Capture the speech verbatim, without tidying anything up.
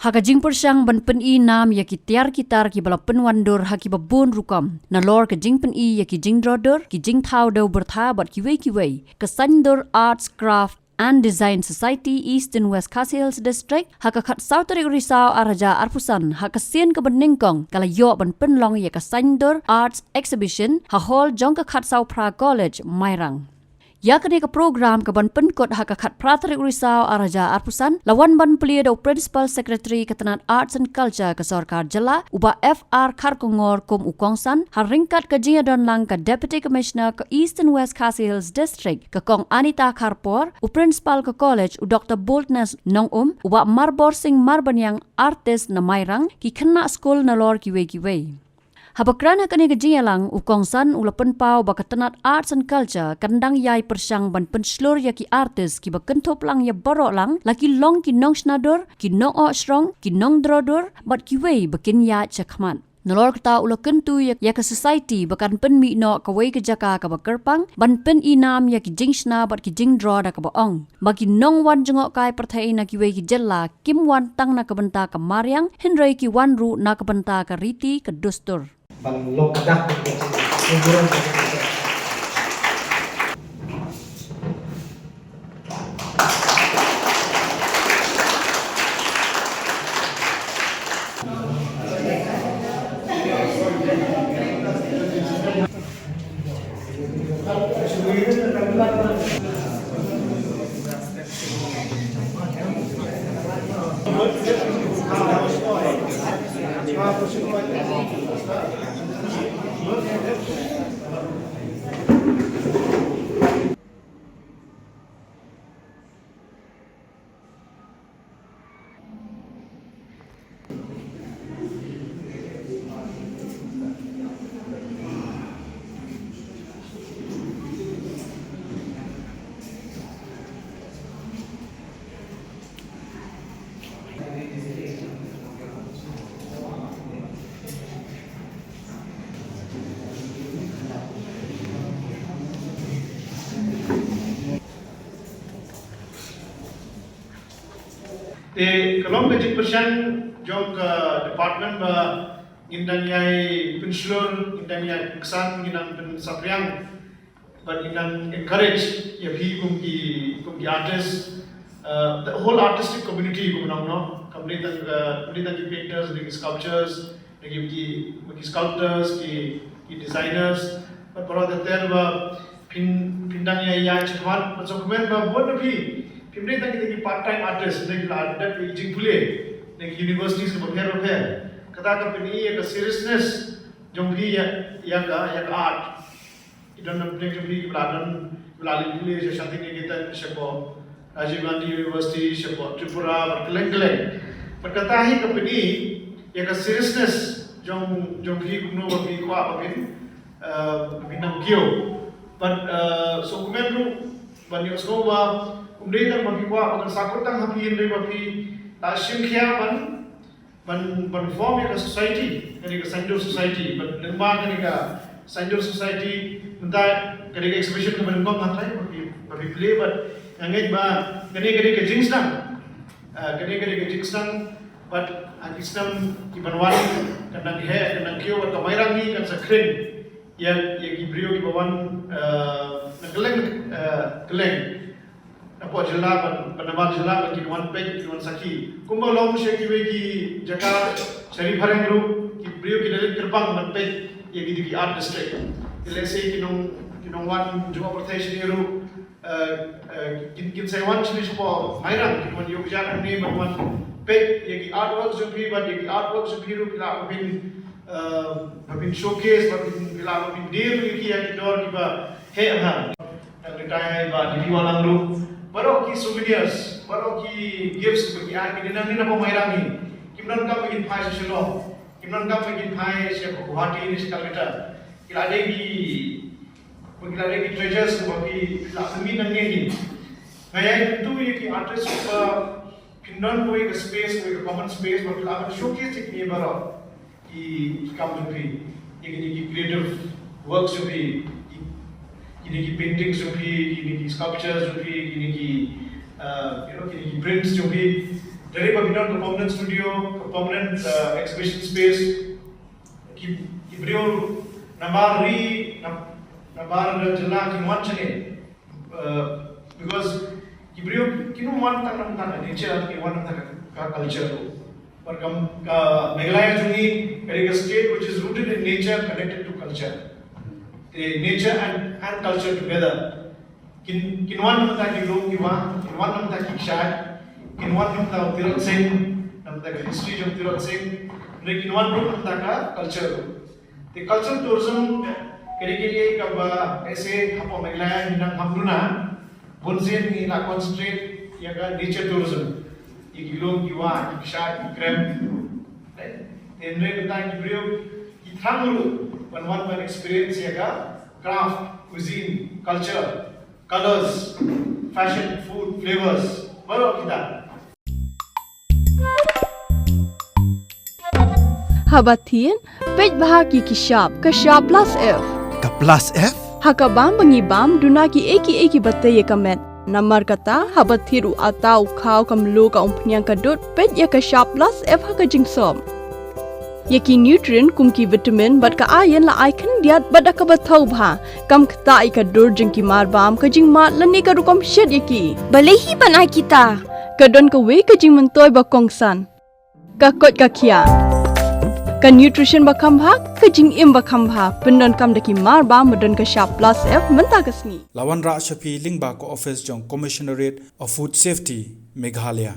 Ha ka jingpyrshang ban pyni nam ïa ki tiar ki tar kiba la pynwandur ha kiba bun rukom, nalor ka jingpyni ïa ki jingdro dur, ki jingthaw dew byrtha bad kiwei kiwei, ka Saiñdur Arts, Craft and Design Society, Eastern West Khasi Hills District, ha ka khatsaw tarik Risaw arhajar arphew san, ha ka sien kaba nyngkong, ka la ïoh ban pynlong ïa ka Saiñdur Arts Exhibition ha hall jong ka khatsaw phra College, Mairang. Ïa kane ka program kaban pynkut ha ka khatphra tarik Risaw arhajar arphew san, la wan ban plie da u Principal Secretary ka tnat Arts and Culture ka Sorkar Jylla, u Bah F R Kharkongor, kum u kongsan, ha ryngkat ka jingïadonlang ka Deputy Commissioner ka Eastern West Khasi Hills District, ka Kong Anita Kharpor, u Principal ka College, u Doktor Boldness Nongum, u Bah Marbor Singh Marbaniang, artist na Mairang, ki khynnah skul nalor kiwei kiwei. Haba kren ha kane ka jingïalang, u kongsan u la pynpaw ba ka tnat Arts and Culture kan dang ïai pyrshang ban pynshlur ïa ki artist kiba kynthup lang ïa baroh lang, la ki long ki nongshna dur, ki nongoh shrong, ki nongdro dur, bad kiwei ba kin ïaid shakhmat. Nalor kata u la kyntu ïa, ïa ka society ba kan pynmih noh kawei ka jaka kaba kyrpang ban pyni nam ïa ki jingshna bad ki jingdro da kaba ong ba ki nongwan jngohkai pyrthei na kiwei ki jylla kim wan tang na ka bynta ka mariang, hynrei ki wan ruh na ka bynta ka riti ka dustur. Ban long ka dak. Te ka long ka jingpyrshang jong ka department ba ngin dang ïai pynshlur, ngin dang ïai pynksan, ngin dang pynsaphriang, bad ngin dang encourage ïa phi kum ki, kum ki artist, uh, the whole artistic community kum nong no, kam dei tang ka, kam dei tang ki painters, ki sculptors, ki, ki, ki sculptors, ki, ki designers, bad baroh ter ter ba phin, phin dang ïai, ïai shakhmat, bad sngewkmen ba bun na phi, phim dei tang kita ki part time artist, ne ki la dep ki jingpule, ne ki universities kiba pher bapher. Kata ka pyni ïa ka seriousness jong phi ïa, ïa ka, ïa ka art. Ki don na pdeng jong phi kiba la don, kiba la leit pule sha Shantiniketan, shapoh Rajiv Gandhi University, shapoh Tripura, bad kylleng kylleng. Bad kata hi ka pyni ïa ka seriousness jong, jong phi kumno ba phi kwah ba phin, eh, ba phin nang kiew. Bad, eh, sngewkmen ruh ban ïohsngew ba ym dei tang ba phi kwah ba kan sahkut tang ha phi, hynrei ba phi la shim khia ban ban, ban form ïa ka society, kane ka Saiñdur Society, bad lyngba kane ka Saiñdur Society, mynta kane ka exhibition kaba nyngkong ngan tharai, ba phi, ba phi plie, bad nga ngeit ba kane, kane ka jingsdang, ah, kane, kane ka jingsdang, bad, ah, ki snem kiban wan, kan nang heh, kan nang kiew, bad ka Mairang hi kan sa khring ïa, ïa ki briew kiba wan, ah, na kylleng, ah, kylleng. Napoh jylla bad, bad nabar jylla ba kin wan peit, kin wan sakhi. Kumba long sha kiwei ki jaka sha Ri Phareng ruh, ki briew ki la leit kyrpang ban peit ïa kito ki art district. Ki lehse ki nong, ki nongwan jngoh pyrthei shane ruh, eh, eh, kin, kin sa wan shane shapoh Mairang, kin wan ïoh ïa kane ban wan peit ïa ki artwork jong phi, bad ïa ki artwork jong phi ruh phi lah ban, eh, ban showcase, ban, phi lah ban deal ïa ki, ïa ki dor kiba heh ha. Tang katai ba dei Walang ruh. Baroh ki souvenirs, baroh ki gifts ba ki ai, ki dei nangne napoh Mairang hi. Kim donkam ba kin phai sha Shillong. Kim donkam ba kin phai sha Guwahati ne sha Calcutta. Ki la dei ki, ba ki la dei ki treasures ba ki la pynmih nangne hi. Nga ïai kyntu ïa ki artist ba phin don kawei ka space, kawei ka common space ba phi lah ban showcase ïa kine baroh ki, ki kam jong phi, ïa kine ki creative works jong phi, ki, kine ki paintings jong phi, kine ki sculptures jong phi, kine ki, uh, you know, kine ki prints jong phi. Lada ba ki don ka permanent studio, ka permanent uh, exhibition space, ki, ki briew nabar ri, na, nabar jylla kin wan shane. Uh, because ki briew kin wan tang na bynta ka nature, kin wan na bynta ka, ka culture. But ka, ka Meghalaya jong ngi ka dei ka state which is rooted in nature, connected to culture. The nature and, and culture together. Kin, kin wan na bynta ki lum ki wah, kin wan na bynta ki kshaid, kin wan na bynta u Tirot Sing, na bynta ka history jong u Tirot Sing, hynrei kin wan ruh na bynta ka culture. Te cultural tourism ka dei ka dei kaba ese hapoh Meghalaya ngi nang ham duna, bun sien ngi la concentrate ïa ka nature tourism. Ïa ki lum ki wah, ki kshaid, ki krem. Te hynrei bynta ki briew ki thrang ruh ban wan ban experience ïa ka craft, cuisine, culture, colors, fashion, food, flavors, baroh kita. Haba thied, peit bha ki ki shap, ka shap plus F. Ka plus F? Ha ka bam ba ngi bam, duna ki ei ki ei kiba tei ïa ka met. Namar kata, haba thied u ata, u khaw, ka mluh, ka umphniang, ka dud, peit ïa ka shap plus F ha ka jingsop. Ïa ki nutrient kum ki vitamin bad ka iron la ai khyndiat bad da kaba thaw bha. Kam ktah ïa ka dur jong ki mar bam, ka jingmad lane ka rukom shet ïa ki. Balei hi ban ai kita? Ka don kawei ka jingmyntoi ba kongsan. Ka koit ka khiah. Ka nutrition ba kham bha, ka jingim ba kham bha. Pyndonkam da ki mar bam ba don ka shap plus F mynta ka sngi. La wanrah sha phi lyngba ka office jong Commissionerate of Food Safety, Meghalaya.